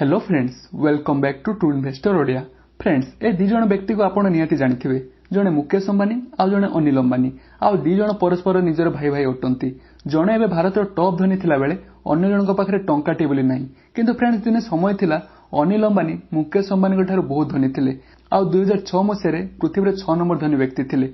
Hello friends, welcome back to True Investor Odia. Friends, ଏ ଦି ଜଣ ବ୍ୟକ୍ତିକୁ ଆପଣ ନିହାତି ଜାଣିଥିବେ। ଜଣେ ମୁକେଶ ଅମ୍ବାନୀ ଆଉ ଜଣେ ଅନିଲ ଅମ୍ବାନୀ। ଆଉ ଦି ଜଣ ପରସ୍ପର ନିଜର ଭାଇ ଭାଇ ଅଟନ୍ତି। ଜଣେ ଏବେ ଭାରତର ଟପ୍ ଧନୀ ଥିଲାବେଳେ ଅନ୍ୟ ଜଣଙ୍କ ପାଖରେ ଟଙ୍କାଟିଏ ବୋଲି ନାହିଁ। କିନ୍ତୁ ଫ୍ରେଣ୍ଡସ୍, ଦିନେ ସମୟ ଥିଲା ଅନିଲ ଅମ୍ବାନୀ ମୁକେଶ ଅମ୍ବାନୀଙ୍କ ଠାରୁ ବହୁତ ଧନୀ ଥିଲେ ଆଉ 2006 ମସିହାରେ ପୃଥିବୀର 6 ନମ୍ବର ଧନୀ ବ୍ୟକ୍ତି ଥିଲେ।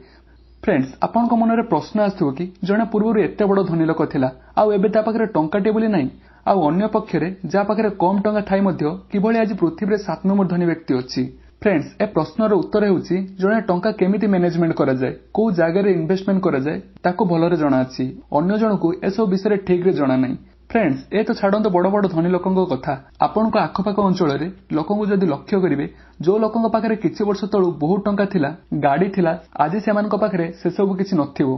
ଫ୍ରେଣ୍ଡସ୍, ଆପଣଙ୍କ ମନରେ ପ୍ରଶ୍ନ ଆସୁଥିବ କି ଜଣେ ପୂର୍ବରୁ ଏତେ ବଡ଼ ଧନୀ ଲୋକ ଥିଲା ଆଉ ଏବେ ତା ପାଖରେ ଟଙ୍କାଟିଏ ବୋଲି ନାହିଁ, ଆଉ ଅନ୍ୟ ପକ୍ଷରେ ଯାହା ପାଖରେ କମ୍ ଟଙ୍କା ଥାଇ ମଧ୍ୟ କିଭଳି ଆଜି ପୃଥିବୀରେ 7 ନମ୍ବର ଧନୀ ବ୍ୟକ୍ତି ଅଛି। ଫ୍ରେଣ୍ଡସ୍, ଏ ପ୍ରଶ୍ନର ଉତ୍ତର ହେଉଛି ଜଣେ ଟଙ୍କା କେମିତି ମ୍ୟାନେଜମେଣ୍ଟ କରାଯାଏ, କୋଉ ଜାଗାରେ ଇନଭେଷ୍ଟମେଣ୍ଟ କରାଯାଏ ତାକୁ ଭଲରେ ଜଣାଅଛି, ଅନ୍ୟ ଜଣକୁ ଏସବୁ ବିଷୟରେ ଠିକରେ ଜଣା ନାହିଁ। ଫ୍ରେଣ୍ଡସ୍, ଏ ତ ଛାଡ଼ନ୍ତୁ ବଡ଼ ବଡ଼ ଧନୀ ଲୋକଙ୍କ କଥା। ଆପଣଙ୍କ ଆଖପାଖ ଅଞ୍ଚଳରେ ଲୋକଙ୍କୁ ଯଦି ଲକ୍ଷ୍ୟ କରିବେ, ଯୋଉ ଲୋକଙ୍କ ପାଖରେ କିଛି ବର୍ଷ ତଳୁ ବହୁତ ଟଙ୍କା ଥିଲା, ଗାଡ଼ି ଥିଲା, ଆଜି ସେମାନଙ୍କ ପାଖରେ ସେସବୁ କିଛି ନଥିବ।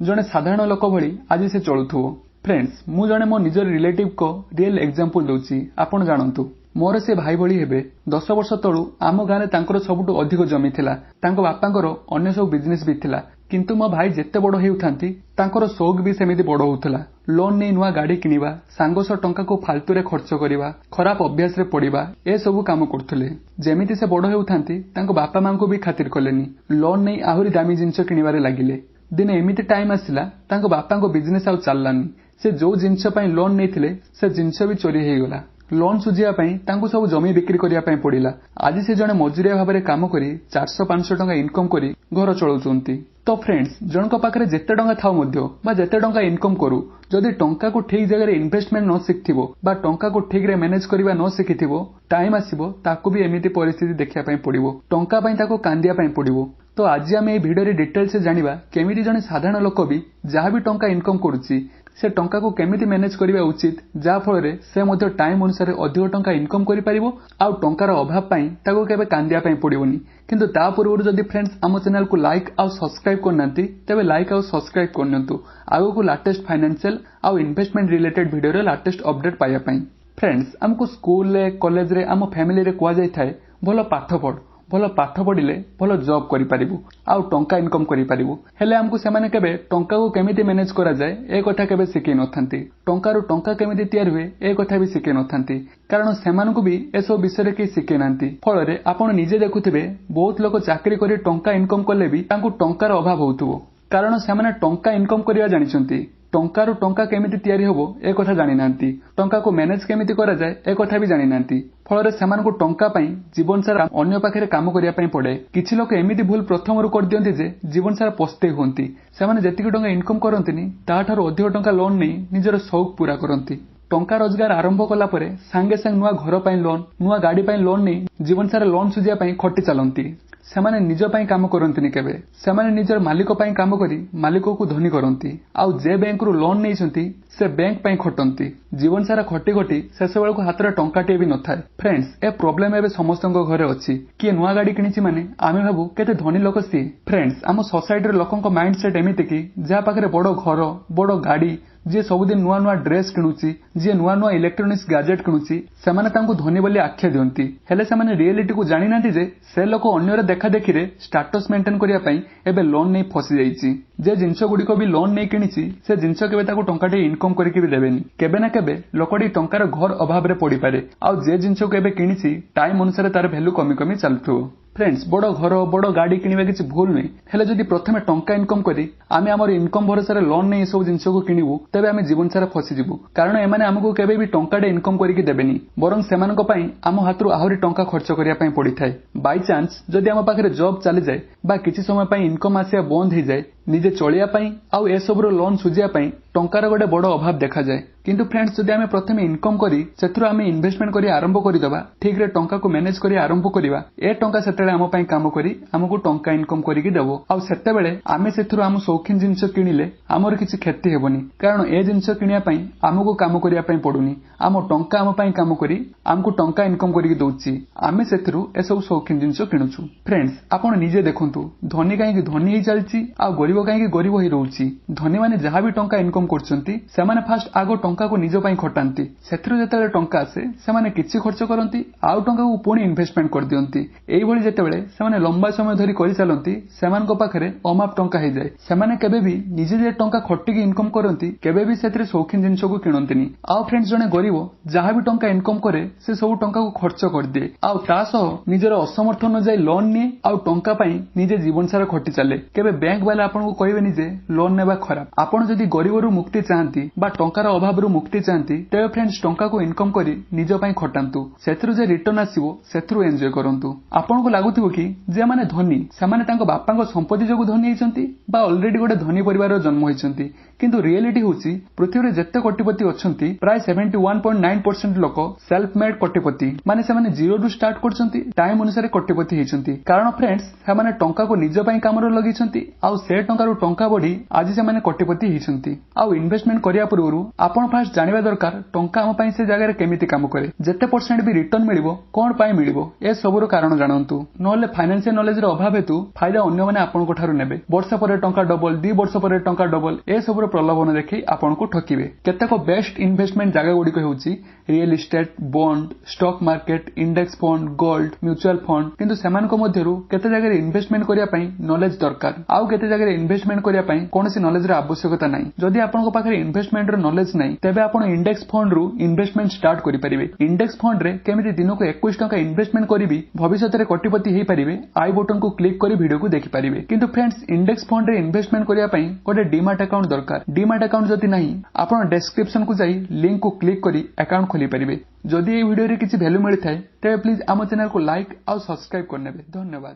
ଜଣେ ସାଧାରଣ ଲୋକ ଭଳି ଆଜି ସେ ଚଳୁଥିବ। ଫ୍ରେଣ୍ଡସ୍, ମୁଁ ଜଣେ ମୋ ନିଜର ରିଲେଟିଭଙ୍କ ରିଏଲ ଏକ୍ଜାମ୍ପଲ ଦଉଛି, ଆପଣ ଜାଣନ୍ତୁ। ମୋର ସେ ଭାଇ ଭଳି ହେବେ। 10 ବର୍ଷ ତଳୁ ଆମ ଗାଁରେ ତାଙ୍କର ସବୁଠୁ ଅଧିକ ଜମି ଥିଲା। ତାଙ୍କ ବାପାଙ୍କର ଅନ୍ୟ ସବୁ ବିଜନେସ୍ ବି ଥିଲା। କିନ୍ତୁ ମୋ ଭାଇ ଯେତେ ବଡ଼ ହେଉଥାନ୍ତି ତାଙ୍କର ସଉକ ବି ସେମିତି ବଡ଼ ହେଉଥିଲା। ଲୋନ୍ ନେଇ ନୂଆ ଗାଡ଼ି କିଣିବା, ସାଙ୍ଗ ସହ ଟଙ୍କାକୁ ଫାଲତୁରେ ଖର୍ଚ୍ଚ କରିବା, ଖରାପ ଅଭ୍ୟାସରେ ପଡ଼ିବା, ଏସବୁ କାମ କରୁଥିଲେ। ଯେମିତି ସେ ବଡ଼ ହେଉଥାନ୍ତି ତାଙ୍କ ବାପା ମାଙ୍କୁ ବି ଖାତିର କଲେନି। ଲୋନ୍ ନେଇ ଆହୁରି ଦାମୀ ଜିନିଷ କିଣିବାରେ ଲାଗିଲେ। ଦିନେ ଏମିତି ଟାଇମ୍ ଆସିଲା ତାଙ୍କ ବାପାଙ୍କ ବିଜନେସ୍ ଆଉ ଚାଲିଲାନି। ସେ ଯୋଉ ଜିନିଷ ପାଇଁ ଲୋନ୍ ନେଇଥିଲେ ସେ ଜିନିଷ ବି ଚୋରି ହେଇଗଲା। ଲୋନ୍ ସୁଝିବା ପାଇଁ ତାଙ୍କୁ ସବୁ ଜମି ବିକ୍ରି କରିବା ପାଇଁ ପଡ଼ିଲା। ଆଜି ସେ ଜଣେ ମଜୁରିଆ ଭାବରେ କାମ କରି 400-500 ଟଙ୍କା ଇନକମ୍ କରି ଘର ଚଳାଉଛନ୍ତି। ତ ଫ୍ରେଣ୍ଡସ୍, ଜଣଙ୍କ ପାଖରେ ଯେତେ ଟଙ୍କା ଥାଉ ମଧ୍ୟ ବା ଯେତେ ଟଙ୍କା ଇନକମ୍ କରୁ, ଯଦି ଟଙ୍କାକୁ ଠିକ ଜାଗାରେ ଇନଭେଷ୍ଟମେଣ୍ଟ ନ ଶିଖିଥିବ ବା ଟଙ୍କାକୁ ଠିକରେ ମ୍ୟାନେଜ କରିବା ନ ଶିଖିଥିବ, ଟାଇମ୍ ଆସିବ ତାକୁ ବି ଏମିତି ପରିସ୍ଥିତି ଦେଖିବା ପାଇଁ ପଡ଼ିବ। ଟଙ୍କା ପାଇଁ ତାକୁ କାନ୍ଦିବା ପାଇଁ ପଡ଼ିବ। ତ ଆଜି ଆମେ ଏଇ ଭିଡ଼ିଓରେ ଡିଟେଲ୍ସରେ ଜାଣିବା କେମିତି ଜଣେ ସାଧାରଣ ଲୋକ ବି ଯାହା ବି ଟଙ୍କା ଇନକମ୍ କରୁଛି ସେ ଟଙ୍କାକୁ କେମିତି ମ୍ୟାନେଜ କରିବା ଉଚିତ, ଯାହାଫଳରେ ସେ ମଧ୍ୟ ଟାଇମ୍ ଅନୁସାରେ ଅଧିକ ଟଙ୍କା ଇନକମ୍ କରିପାରିବ ଆଉ ଟଙ୍କାର ଅଭାବ ପାଇଁ ତାକୁ କେବେ କାନ୍ଦିବା ପାଇଁ ପଡ଼ିବନି। କିନ୍ତୁ ତା ପୂର୍ବରୁ ଯଦି ଫ୍ରେଣ୍ଡସ୍ ଆମ ଚ୍ୟାନେଲକୁ ଲାଇକ୍ ଆଉ ସବସ୍କ୍ରାଇବ୍ କରିନାହାନ୍ତି ତେବେ ଲାଇକ୍ ଆଉ ସବସ୍କ୍ରାଇବ୍ କରିନିଅନ୍ତୁ ଆଗକୁ ଲାଟେଷ୍ଟ ଫାଇନାନ୍ସିଆଲ ଆଉ ଇନଭେଷ୍ଟମେଣ୍ଟ ରିଲେଟେଡ୍ ଭିଡ଼ିଓର ଲାଟେଷ୍ଟ ଅପଡେଟ୍ ପାଇବା ପାଇଁ। ଫ୍ରେଣ୍ଡସ୍, ଆମକୁ ସ୍କୁଲରେ, କଲେଜରେ, ଆମ ଫ୍ୟାମିଲିରେ କୁହାଯାଇଥାଏ ଭଲ ପାଠ ପଢ଼, ଭଲ ପାଠ ପଢ଼ିଲେ ଭଲ ଜବ୍ କରିପାରିବୁ ଆଉ ଟଙ୍କା ଇନକମ୍ କରିପାରିବୁ। ହେଲେ ଆମକୁ ସେମାନେ କେବେ ଟଙ୍କାକୁ କେମିତି ମ୍ୟାନେଜ କରାଯାଏ ଏ କଥା କେବେ ଶିଖେଇ ନଥାନ୍ତି। ଟଙ୍କାରୁ ଟଙ୍କା କେମିତି ତିଆରି ହୁଏ ଏ କଥା ବି ଶିଖେଇ ନଥାନ୍ତି, କାରଣ ସେମାନଙ୍କୁ ବି ଏସବୁ ବିଷୟରେ କେହି ଶିଖେଇ ନାହାନ୍ତି। ଫଳରେ ଆପଣ ନିଜେ ଦେଖୁଥିବେ ବହୁତ ଲୋକ ଚାକିରି କରି ଟଙ୍କା ଇନକମ୍ କଲେ ବି ତାଙ୍କୁ ଟଙ୍କାର ଅଭାବ ହେଉଥିବ, କାରଣ ସେମାନେ ଟଙ୍କା ଇନକମ୍ କରିବା ଜାଣିଛନ୍ତି, ଟଙ୍କାରୁ ଟଙ୍କା କେମିତି ତିଆରି ହେବ ଏ କଥା ଜାଣିନାହାନ୍ତି, ଟଙ୍କାକୁ ମ୍ୟାନେଜ କେମିତି କରାଯାଏ ଏ କଥା ବି ଜାଣିନାହାନ୍ତି। ଫଳରେ ସେମାନଙ୍କୁ ଟଙ୍କା ପାଇଁ ଜୀବନ ସାରା ଅନ୍ୟ ପାଖରେ କାମ କରିବା ପାଇଁ ପଡ଼େ। କିଛି ଲୋକ ଏମିତି ଭୁଲ ପ୍ରଥମରୁ କରିଦିଅନ୍ତି ଯେ ଜୀବନ ସାରା ପସ୍ତେଇ ହୁଅନ୍ତି। ସେମାନେ ଯେତିକି ଟଙ୍କା ଇନକମ୍ କରନ୍ତିନି ତାଠାରୁ ଅଧିକ ଟଙ୍କା ଲୋନ୍ ନେଇ ନିଜର ସଉକ ପୂରା କରନ୍ତି। ଟଙ୍କା ରୋଜଗାର ଆରମ୍ଭ କଲା ପରେ ସାଙ୍ଗେ ସାଙ୍ଗେ ନୂଆ ଘର ପାଇଁ ଲୋନ୍, ନୂଆ ଗାଡ଼ି ପାଇଁ ଲୋନ୍ ନେଇ ଜୀବନ ସାରା ଲୋନ୍ ସୁଝିବା ପାଇଁ ଖଟି ଚାଲନ୍ତି। ସେମାନେ ନିଜ ପାଇଁ କାମ କରନ୍ତିନି କେବେ, ସେମାନେ ନିଜର ମାଲିକ ପାଇଁ କାମ କରି ମାଲିକକୁ ଧନୀ କରନ୍ତି। ଆଉ ଯେ ବ୍ୟାଙ୍କରୁ ଲୋନ୍ ନେଇଛନ୍ତି ସେ ବ୍ୟାଙ୍କ ପାଇଁ ଖଟନ୍ତି। ଜୀବନ ସାରା ଖଟି ଖଟି ଶେଷ ବେଳକୁ ହାତରେ ଟଙ୍କାଟିଏ ବି ନଥାଏ। ଫ୍ରେଣ୍ଡସ୍, ଏ ପ୍ରୋବ୍ଲେମ ଏବେ ସମସ୍ତଙ୍କ ଘରେ ଅଛି। କିଏ ନୂଆ ଗାଡ଼ି କିଣିଛି ମାନେ ଆମେ ଭାବୁ କେତେ ଧନୀ ଲୋକ ସିଏ। ଫ୍ରେଣ୍ଡସ୍, ଆମ ସୋସାଇଟିର ଲୋକଙ୍କ ମାଇଣ୍ଡ ସେଟ୍ ଏମିତି କି ଯାହା ପାଖରେ ବଡ଼ ଘର, ବଡ଼ ଗାଡ଼ି, ଯିଏ ସବୁଦିନ ନୂଆ ନୂଆ ଡ୍ରେସ୍ କିଣୁଛି, ଯିଏ ନୂଆ ନୂଆ ଇଲେକ୍ଟ୍ରୋନିକ୍ସ ଗ୍ୟାଜେଟ୍ କିଣୁଛି, ସେମାନେ ତାଙ୍କୁ ଧନୀ ବୋଲି ଆଖ୍ୟା ଦିଅନ୍ତି। ହେଲେ ସେମାନେ ରିଏଲିଟିକୁ ଜାଣିନାହାନ୍ତି ଯେ ସେ ଲୋକ ଅନ୍ୟର ଦେଖାଦେଖିରେ ଷ୍ଟାଟସ୍ ମେଣ୍ଟେନ୍ କରିବା ପାଇଁ ଏବେ ଲୋନ୍ ନେଇ ଫସି ଯାଇଛି। ଯେ ଜିନିଷ ଗୁଡ଼ିକ ବି ଲୋନ୍ ନେଇ କିଣିଛି ସେ ଜିନିଷ କେବେ ତାକୁ ଟଙ୍କାଟିଏ ଇନକମ୍ କରିକି ବି ଦେବେନି। କେବେ ନା କେବେ ଲୋକଟି ଟଙ୍କାର ଘର ଅଭାବରେ ପଡ଼ିପାରେ। ଆଉ ଯେ ଜିନିଷକୁ ଏବେ କିଣିଛି ଟାଇମ୍ ଅନୁସାରେ ତାର ଭ୍ୟାଲୁ କମି କମି ଚାଲୁଥିବ। ଫ୍ରେଣ୍ଡସ୍, ବଡ଼ ଘର, ବଡ଼ ଗାଡ଼ି କିଣିବା କିଛି ଭୁଲ ନୁହେଁ। ହେଲେ ଯଦି ପ୍ରଥମେ ଟଙ୍କା ଇନକମ୍ କରି ଆମେ ଆମର ଇନକମ୍ ଭରସାରେ ଲୋନ୍ ନେଇ ଏସବୁ ଜିନିଷକୁ କିଣିବୁ ତେବେ ଆମେ ଜୀବନ ସାରା ଫସିଯିବୁ। କାରଣ ଏମାନେ ଆମକୁ କେବେ ବି ଟଙ୍କାଟେ ଇନକମ୍ କରିକି ଦେବେନି, ବରଂ ସେମାନଙ୍କ ପାଇଁ ଆମ ହାତରୁ ଆହୁରି ଟଙ୍କା ଖର୍ଚ୍ଚ କରିବା ପାଇଁ ପଡ଼ିଥାଏ। ବାଇଚାନ୍ସ ଯଦି ଆମ ପାଖରେ ଜବ୍ ଚାଲିଯାଏ ବା କିଛି ସମୟ ପାଇଁ ଇନକମ୍ ଆସିବା ବନ୍ଦ ହେଇଯାଏ, ନିଜେ ଚଳିବା ପାଇଁ ଆଉ ଏସବୁର ଲୋନ୍ ସୁଝିବା ପାଇଁ ଟଙ୍କାର ଗୋଟେ ବଡ଼ ଅଭାବ ଦେଖାଯାଏ। କିନ୍ତୁ ଫ୍ରେଣ୍ଡସ୍, ଯଦି ଆମେ ପ୍ରଥମେ ଇନକମ୍ କରି ସେଥିରୁ ଆମେ ଇନଭେଷ୍ଟମେଣ୍ଟ କରି ଆରମ୍ଭ କରିଦେବା, ଠିକରେ ଟଙ୍କାକୁ ମ୍ୟାନେଜ କରି ଆରମ୍ଭ କରିବା, ଏ ଟଙ୍କା ସେତେବେଳେ ଆମ ପାଇଁ କାମ କରି ଆମକୁ ଟଙ୍କା ଇନକମ୍ କରିକି ଦେବ। ଆଉ ସେତେବେଳେ ଆମେ ସେଥିରୁ ଆମ ସୌଖିନ ଜିନିଷ କିଣିଲେ ଆମର କିଛି କ୍ଷତି ହେବନି, କାରଣ ଏ ଜିନିଷ କିଣିବା ପାଇଁ ଆମକୁ କାମ କରିବା ପାଇଁ ପଡୁନି। ଆମ ଟଙ୍କା ଆମ ପାଇଁ କାମ କରି ଆମକୁ ଟଙ୍କା ଇନକମ୍ କରିକି ଦଉଛି, ଆମେ ସେଥିରୁ ଏସବୁ ସୌଖିନ ଜିନିଷ କିଣୁଛୁ। ଫ୍ରେଣ୍ଡସ୍, ଆପଣ ନିଜେ ଦେଖନ୍ତୁ ଧନୀ କାହିଁକି ଧନୀ ହେଇ ଚାଲିଛି ଆଉ ଗରିବ ଗରିବ କାହିଁକି ଗରିବ ହେଇ ରହୁଛି? ଧନୀମାନେ ଯାହା ବି ଟଙ୍କା ଇନକମ୍ କରୁଛନ୍ତି, ସେମାନେ ଫାଷ୍ଟ ଆଗ ଟଙ୍କାକୁ ନିଜ ପାଇଁ ଖଟାନ୍ତି। ସେଥିରୁ ଯେତେବେଳେ ଟଙ୍କା ଆସେ, ସେମାନେ କିଛି ଖର୍ଚ୍ଚ କରନ୍ତି, ଆଉ ଟଙ୍କାକୁ ପୁଣି ଇନଭେଷ୍ଟମେଣ୍ଟ କରିଦିଅନ୍ତି। ଏଇଭଳି ଯେତେବେଳେ ସେମାନେ ଲମ୍ବା ସମୟ ଧରି କରିଚାଲନ୍ତି, ସେମାନଙ୍କ ପାଖରେ ଅମାପ ଟଙ୍କା ହେଇଯାଏ। ସେମାନେ କେବେ ବି ନିଜେ ଯେ ଟଙ୍କା ଖଟିକି ଇନକମ୍ କରନ୍ତି, କେବେ ବି ସେଥିରେ ଶୌଖିନ ଜିନିଷକୁ କିଣନ୍ତିନି। ଆଉ ଫ୍ରେଣ୍ଡସ୍, ଜଣେ ଗରିବ ଯାହା ବି ଟଙ୍କା ଇନକମ୍ କରେ, ସେ ସବୁ ଟଙ୍କାକୁ ଖର୍ଚ୍ଚ କରିଦିଏ, ଆଉ ତା ସହ ନିଜର ଅସମର୍ଥ ଅନୁଯାୟୀ ଲୋନ୍ ନିଏ, ଆଉ ଟଙ୍କା ପାଇଁ ନିଜେ ଜୀବନ ସାରା ଖଟି ଚାଲେ। କେବେ ବ୍ୟାଙ୍କ ବାଲା ଆପଣଙ୍କୁ କହିବେନି ଯେ ଲୋନ୍ ନେବା ଖରାପ। ଆପଣ ଯଦି ଗରିବରୁ ମୁକ୍ତି ଚାହାନ୍ତି ବା ଟଙ୍କାର ଅଭାବରୁ ମୁକ୍ତି ଚାହାନ୍ତି, ତେବେ ଫ୍ରେଣ୍ଡସ୍, ଟଙ୍କାକୁ ଇନକମ୍ କରି ନିଜ ପାଇଁ ଖଟାନ୍ତୁ। ସେଥିରୁ ଯେ ରିଟର୍ନ ଆସିବ, ସେଥିରୁ ଏନ୍ଜୟ କରନ୍ତୁ। ଆପଣଙ୍କୁ ଲାଗୁଥିବ କି ଯେଉଁମାନେ ଧନୀ, ସେମାନେ ତାଙ୍କ ବାପାଙ୍କ ସମ୍ପତ୍ତି ଯୋଗୁଁ ଧନୀ ହେଇଛନ୍ତି ବା ଅଲରେଡି ଗୋଟେ ଧନୀ ପରିବାରର ଜନ୍ମ ହେଇଛନ୍ତି। କିନ୍ତୁ ରିଏଲିଟି ହେଉଛି, ପୃଥିବୀରେ ଯେତେ କୋଟିପତି ଅଛନ୍ତି, ପ୍ରାୟ 71.9% ଲୋକ ସେଲ୍ଫ ମେଡ୍ କୋଟିପତି। ମାନେ ସେମାନେ ଜିରୋରୁ ଷ୍ଟାର୍ଟ କରୁଛନ୍ତି, ଟାଇମ୍ ଅନୁସାରେ କୋଟିପତି ହେଇଛନ୍ତି। କାରଣ ଫ୍ରେଣ୍ଡସ୍, ସେମାନେ ଟଙ୍କାକୁ ନିଜ ପାଇଁ କାମରେ ଲଗେଇଛନ୍ତି, ଆଉ ସେ ଟଙ୍କାରୁ ଟଙ୍କା ବଢି ଆଜି ସେମାନେ କୋଟିପତି ହେଇଛନ୍ତି। ଆଉ ଇନଭେଷ୍ଟମେଣ୍ଟ କରିବା ପୂର୍ବରୁ ଆପଣ ଫାଷ୍ଟ ଜାଣିବା ଦରକାର, ଟଙ୍କା ଆମ ପାଇଁ ସେ ଜାଗାରେ କେମିତି କାମ କରେ, ଯେତେ ପରସେଣ୍ଟ ବି ରିଟର୍ନ ମିଳିବ କଣ ପାଇଁ ମିଳିବ, ଏ ସବୁର କାରଣ ଜାଣନ୍ତୁ। ନହେଲେ ଫାଇନାନ୍ସିଆଲ ନଲେଜର ଅଭାବ ହେତୁ ଫାଇଦା ଅନ୍ୟମାନେ ଆପଣଙ୍କ ଠାରୁ ନେବେ। ବର୍ଷ ପରେ ଟଙ୍କା ଡବଲ, 2 ବର୍ଷ ପରେ ଟଙ୍କା ଡବଲ, ଏସବୁର ପ୍ରଲୋଭନ ଦେଖେଇ ଆପଣଙ୍କୁ ଠକିବେ। କେତେକ ବେଷ୍ଟ ଇନଭେଷ୍ଟମେଣ୍ଟ ଜାଗା ଗୁଡ଼ିକ ହେଉଛି real estate, bond, stock market, index fund, gold, mutual fund. କିନ୍ତୁ ସେମାନଙ୍କ ମଧ୍ୟରୁ କେତେ ଜାଗାରେ ଇନଭେଷ୍ଟମେଣ୍ଟ କରିବା ପାଇଁ ନଲେଜ ଦରକାର, ଆଉ କେତେ ଜାଗାରେ ଇନଭେଷ୍ଟମେଣ୍ଟ କରିବା ପାଇଁ କୌଣସି ନଲେଜର ଆବଶ୍ୟକତା ନାହିଁ। ଯଦି ଆପଣଙ୍କ ପାଖରେ ଇନଭେଷ୍ଟମେଣ୍ଟର ନଲେଜ ନାହିଁ, ତେବେ ଆପଣ ଇଣ୍ଡେକ୍ସ ଫଣ୍ଡରୁ ଇନଭେଷ୍ଟମେଣ୍ଟ ଷ୍ଟାର୍ଟ କରିପାରିବେ। ଇଣ୍ଡେକ୍ସ ଫଣ୍ଡରେ କେମିତି ଦିନକୁ 21 ଟଙ୍କା ଇନଭେଷ୍ଟମେଣ୍ଟ କରିବି ଭବିଷ୍ୟତରେ କୋଟିପତି ହେଇପାରିବେ, I ବଟନକୁ କ୍ଲିକ୍ କରି ଭିଡିଓକୁ ଦେଖିପାରିବେ। କିନ୍ତୁ ଫ୍ରେଣ୍ଡସ୍, ଇଣ୍ଡେକ୍ସ ଫଣ୍ଡରେ ଇନଭେଷ୍ଟମେଣ୍ଟ କରିବା ପାଇଁ ଗୋଟେ ଡିମାଟ ଆକାଉଣ୍ଟ ଦରକାର। ଡିମାଟ ଆକାଉଣ୍ଟ ଯଦି ନାହିଁ, ଆପଣ ଡେସ୍କ୍ରିପସନକୁ ଯାଇ ଲିଙ୍କକୁ କ୍ଲିକ୍ କରି ଆକାଉଣ୍ଟ ଖୋଲିପାରିବେ। ଯଦି ଏହି ଭିଡିଓରେ କିଛି ଭ୍ୟାଲୁ ମିଳିଥାଏ, ତେବେ ପ୍ଲିଜ୍ ଆମ ଚ୍ୟାନେଲକୁ ଲାଇକ୍ ଆଉ ସବସ୍କ୍ରାଇବ କରିନେବେ। ଧନ୍ୟବାଦ।